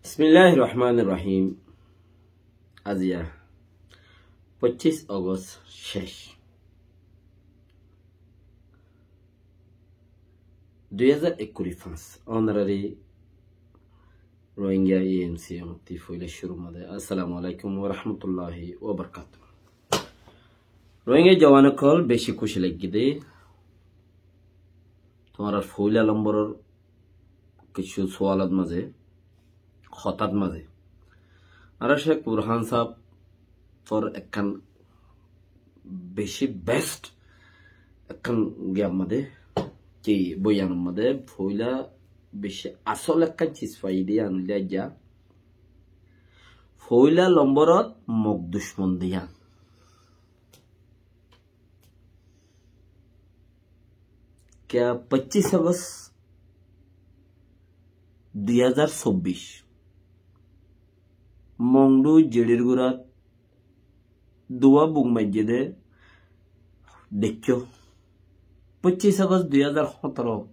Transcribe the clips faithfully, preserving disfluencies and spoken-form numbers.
Bismilláhir Rohmánir Rohím. Aziya foccís Ogost céc. Dui házar ekkuri fañs. Ónorari Rohingya E N C M ti foila cúrur mazé. Assalamu alaikum wa rahmatullahi wa barakatuhu. Rohingya juwan ókkol, beci kúci lagedé. Tuáñrar foila lomboror kessú sualot mazé, hotát mazé, añára Cék Burhán sáfor ekkán beci best ekkán giyar mazé, ki boyanor mazé, foila beci asól ekkán ciz faiyí de yián óilde aijja foila lomborot Mog ducmon de yián. Kiyá foccís Ogost dui házar sobbic, Mongdu zirir gurat duwa buk maijjé de deikkó. Foccís Ogost dui házar hóñtoro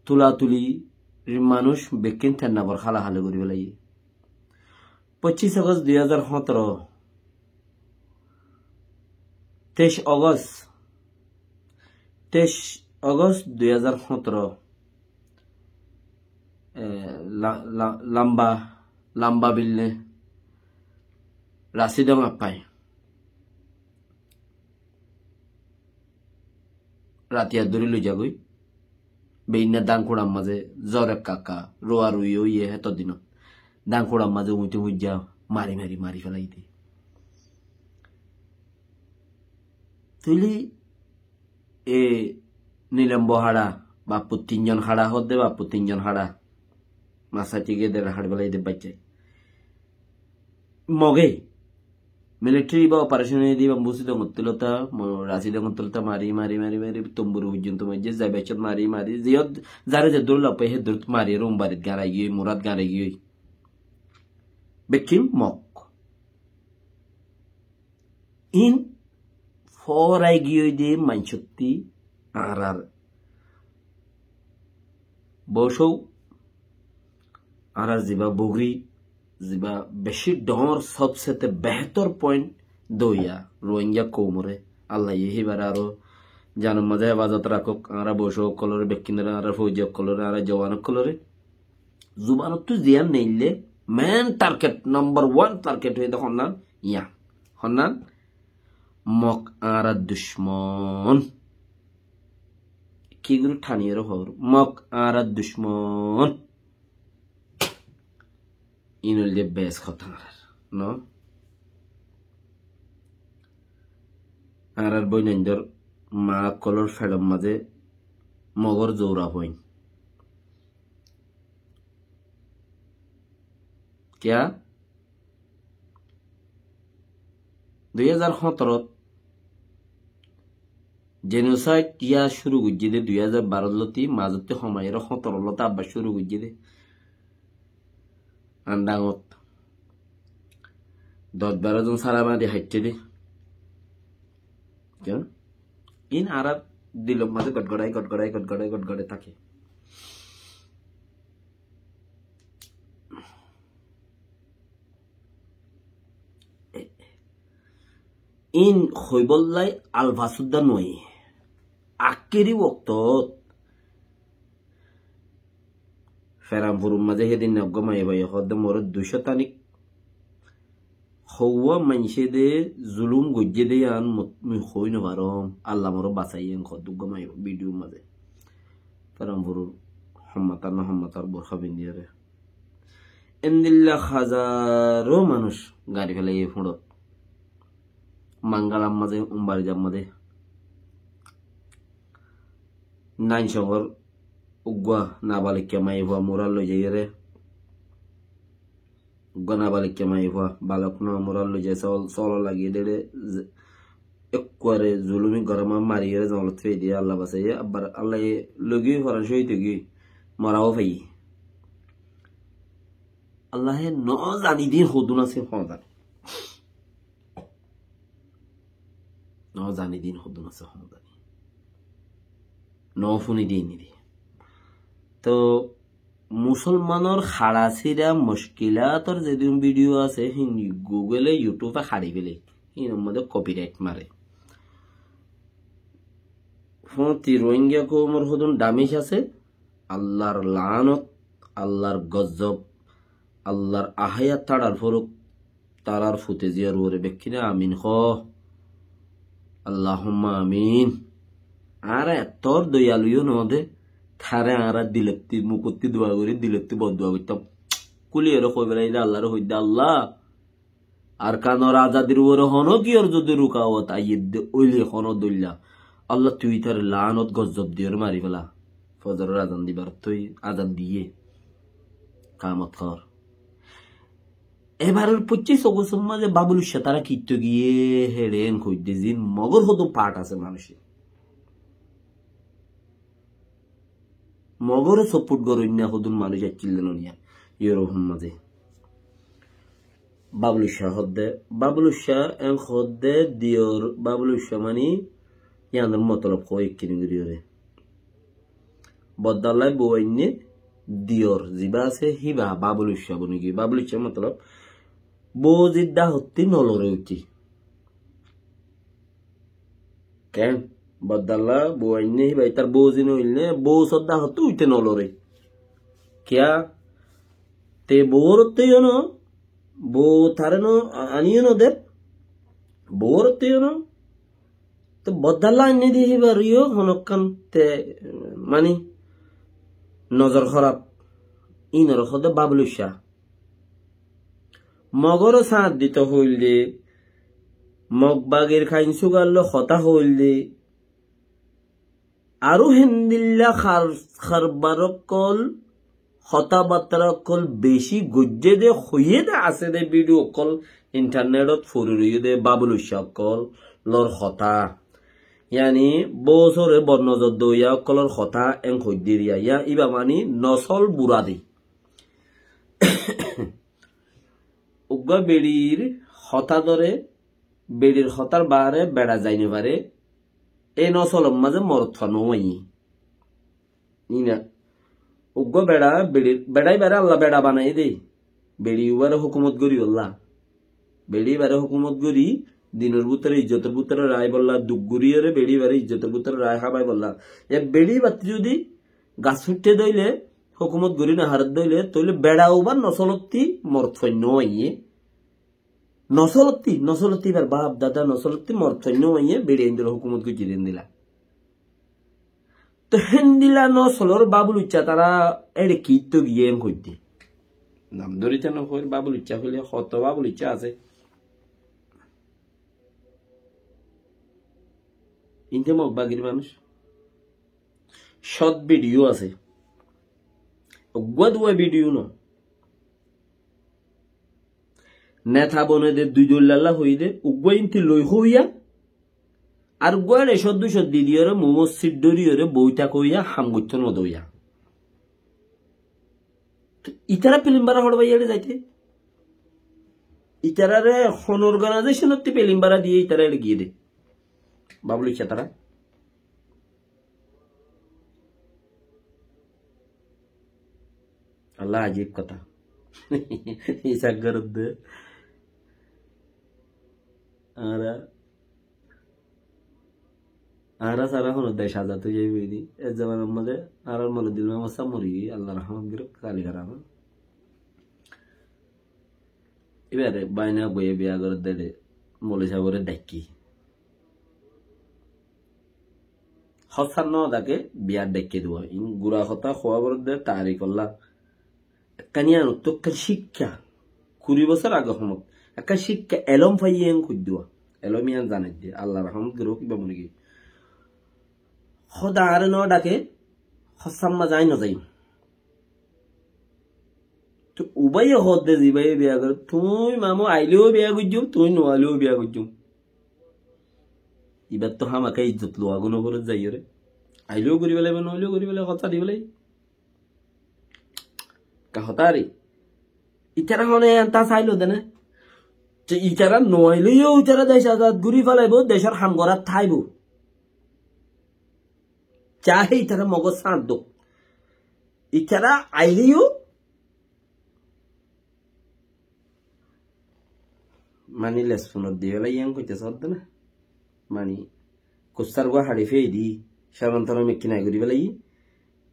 tulatuli manúic bekkín tennabor hála háli gorí felaiyé. Foccís Ogost dui házar hóñtoro, teic Ogost, teic Ogost dui házar hóñtoro, e, la-, la-, lamba, lamba bilne, Rasidong Appai ratiya dóri loizagói. Beinna Dankuçar mazé zor ekka ekka ruarui óiye hétor dinot. Dankuçar mazé uñti muijja mari mari mari felaiyé de. Tuili e Nilembo hára, bappu tinzon hára, hódde bappu tinzon hára. Masá tige de hári felaiyé de baiccái. Moge militari ba operation edi ba Busidong ottulota, mo-, Rasidong ottulota mari, mari, mari, mari, Tomburu foijjonto maijje, zai baccot mari, mari, ziyot zare ze dur loppai he dur mari, rum barit garai giyoi, murat garai giyoi. Bekkín Mog. In forai giyoi de maincótti añárar bosou, añárar ziba bugri, ziba beci dhoóñr, sobsete behétor point doiya Rohingya koumore. Allaye híbare aró janor mazé hefazot rakók, añára bosou ókkolore, bekkínore, añára fouji ókkolore, añára juwan ókkolore. Zubanottú ziyán neille, main target, number one target óiye de honnán, yián. Honnán? Mog añárar ducmon. Ki gorí thaniyóre hoór, Mog añárar ducmon. Iín óilde bes hotá añárar, no? Añárar bóinaindor maa ókkolór feçor mazé Mogór zoura fuain. Kiyá? Dui házar hóñtorot genocide yá cúru goijjé dé, dui házar baró lóti, mazottí homaiyóre hóñtoro lóti abbar cúru goijjé dé. Andangot doc baró zon sára mari haitté dé. Kiyá? Iín añárar dilor mazé gotgorai, gotgorai, gotgorai, gotgorai táke. Iín hoibólla alfas uddá noó. Akéri woktot Feranfurur mazé hédin eggúa maiyafua hoódde moré ducó tanik houwá maincé dé zulum goijjé dé yían mut-, mui hoói nofarom. Alla moré basaiyé, hoódde eggúa maiyafua bidiyur mazé. Feranfurur hommatar no hommatar borhá findiyóre. Endilla házaro manúic gañri felaiyé fúñçot. Mangalar mazé, Umbarizar mazé. Nain Songor uggúa nabalikka maiyafua mural loizaiyóre. Uggúa nabalikka maiyafua, balok no, mural loizai, sol, solo lagiyé dé, z-, ekkuare zulumi goroma mariyóre zolot fei diyé, Alla basaiyé, abbar Allaye loigiyói foran cóhid óigiyói, morao faiyé. Allaye no zani din hodún asé, hon zani. No zani din hodún asé, hon zani. No funi din idi. Tó Musolmanor haçasíra muckilátor zedún bídiyo asé, hín Gugole, Yutube haçi féle. Hínor modé kopirait mare. Fúañti Rohingya koumor hodún dhámic asé, Allar laánot, Allar gozzob, Allar aháyat táçar forouk, tarár fute ziyar uore bekkíne amin hoó. Allahumma amin. Añára ettór doiyalu yó noó de, taré añára dilottí, mukottí dua gorí, dilottí boddua goittám. Kúliyore hoi felaiyé de, Allaré hoiddé, Allah, Arkanor azadir uore honókiyór zodi rukawot aiyédde óile honó dóilla, Allah, tui ítaré laánot gozzob diyóre mari fela. Fozoror azan dibar tui azan diyé. Kamot hor. Ebaror foñcic Ogostor mazé Babul Uccá tará kittó giyé héçe en hoiddé zin Mogor hodún part asé manúic. Mogore support goróinna hodún manúic accíl de noniya Europe mazé. Babul Uccá hoódde, Babul Uccá en hoódde diyor, Babul Uccá mani yíanor motolob hoó ekkíni goríyore. Boddallai bou ainné diyor, zibá asé híba Babul Uccá boni giyé. Babul Uccá motolob bou zidda hottí nolore uithí. Ken? Boddalla bou ainné híba itar bou zin óilné, bou sodda hottí uithé nolore. Kiyá? Te bouwor otté yó no, bou taré no, a-, ani yó no der. Bouwor otté yó no. Te boddalla ainné de híbar yó honokkán te, mani, nozor hóraf. Ínoré hoódde Babul Uccá. Mogoré sáñt dito hoilde, Mog bagir kain sugar loi hotá hoilde, aró héndilla har-, harbar ókkol, hotábattara ókkol beci goijjé de, hoiyé de, asé de, bidiyo ókkol intarnetot fori roiyé de, Babul Uccá ókkol lor hotá. Yáni, bóusore bor nozor doiya ókkolor hotá en hoiddé riya. Yá, íba mani nosol bura de. Uggúa beçir hotá dóre, beçir hotár baáre beça zai no fare, e nosolor mazé morot fua no aiyé. Ína, uggúa beça, beçir, beça íbaré Allah beça banaiyé dé. Beçi ibáre hókumot goríbolla. Beçi ibáre hókumot gorí, dinor bútore, ijjotor bútore raibólla, duk goríyore, beçi ibáre ijjotor bútore rai hábaibolla. E beçi íbattí zodi gas fuitte dóile, hókumot gorí no haredde óile, tóile beça ubar nosolottí morot fuain no aiyé. Nosolottí, nosolottí íbar baf, dada nosolottí morot fuain no aiyé, beçi endilla hókumot goijjé de endilla. Tó héndilla nosolor Babul Uccá tará éçe kittó giyé en hoiddé. Nam dóri te no hoir, Babul Uccá hoilé hoto Babul Uccá asé. Inte Mog bagir manúic. Short bidiyo asé. Uggúa duwa bidiyo no. Neta bone de dui doillalla hoiyé de, uggúa inti loi hoiya, ar uggúa eçe códdo códdo di diyore, mumor sit dóriyore, boi tákoiya, ham goittó no doiya. Tó itará filim bara hoçé bái eçe zaite? Itarare hon organization ottí filim bara diye itará eçe giyé de? Babul Uccá tará. Allah, ajib hotá. Isab goródde. Añára, añára sára hono dec azad ói zaiboi ni. E zamanar mazé añárar Moniruddin Muhammod sáb mori giyé, Allah rahmot goruk, Kali Haram. Ibáre báina boiye biya gorédde, moloi sábore daikké. Hossá no dake biya daikké duwa. In gura hotá howa gorédde tarikolla. Ekkán iyan ottú ekkán cíkka. Kuri bosór age homot. Ekkán cíkka elóm faiyé en hoiddé duwa. Elóm iyan zaneddé. Allah rahmot goruk ibá mori giyé. Hoda añáre no dake, hossá mazé añí no zaiyum. Tó ubáye hoódde zibáye biya goré, tuñí mamu aileyó biya goijjum, tuñí no aileyó biya goijjum. Ibáttu hámaka ijjot luwa gún no foré zaiyóre. Aileyó gorí félaibo, no aileyó gorí félaibo, hotá di félaibo. Ka hotá re. Itará hone enta sailó de né. Te itará no aileyó itará dec azad gorí félaibo, decór ham gorát táibo. Cahe itará Mogor sáñt dók. Itará ailé yó, mani les funot di félai yián hoité sodde na. Mani kussar gua haçi fei di, sabantor mekki nai gori félai.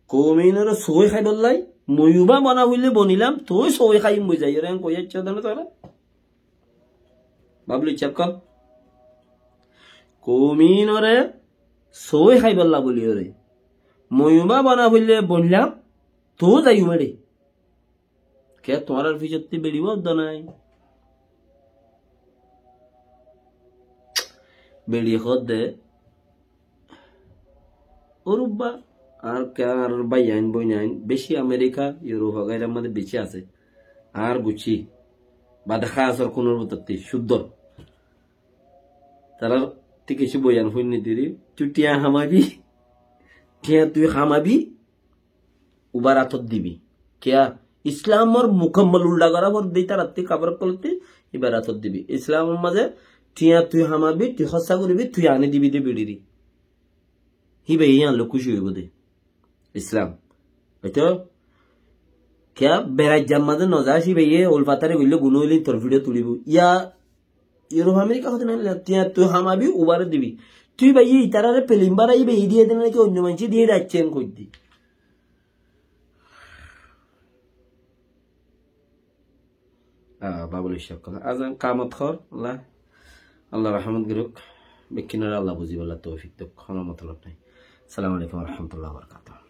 Kouminore sói háibolla, moiyuba bana hoile bonilam, toi sói háiyum boi zai, ore yián hoi aiccé dene tara. Babli cekko. Kouminore sói háibolla boli ore. Moiyuba bana hoile bonilam, toi zaiyum ere. Ke tuáñrar fisotti beçi bóut dó nai? Beçi hoódde, Urubba, añár ke, añár báiyain, bóinain, beci Amerika, Iurup, wagaira mazé beci asé. Añár guccí, bade hásor kunor bútotti, cúddor. Tarár ti kessú boyan fúinni diri, tui thiañ hamabi, thiañ tui hamabi, ubar átot dibi. Kiyá? Islamor mukammal ulda gorá forde, tarattí kafor ókkolottí, ibar átot dibi. Islamor mazé thiañ tui hamabi, tui hóssa goribi, tui ani dibi de beçiri. Híba yián loi kúci óibo de. Islam. Óito? Kiyá? Beraijjar mazé no zas, híba ye ulfatari goille guná óile tor fiçot tulibo. Yá Iurup Amerika hoté nai, thiañ tui hamabi, ubare dibi. Tui baiye itarare pelin bárai baiye diye de naki oinno maincé diye de aiccé en hoiddi. Ah, babul ishak kola. Azan kamot hor, Allah, Allah rahmot goruk. Bekkinore Allah buzibolla toufik dok. Hono motolob nai. Assalamu alaikum wa rahmatullahi wa barakatuhu.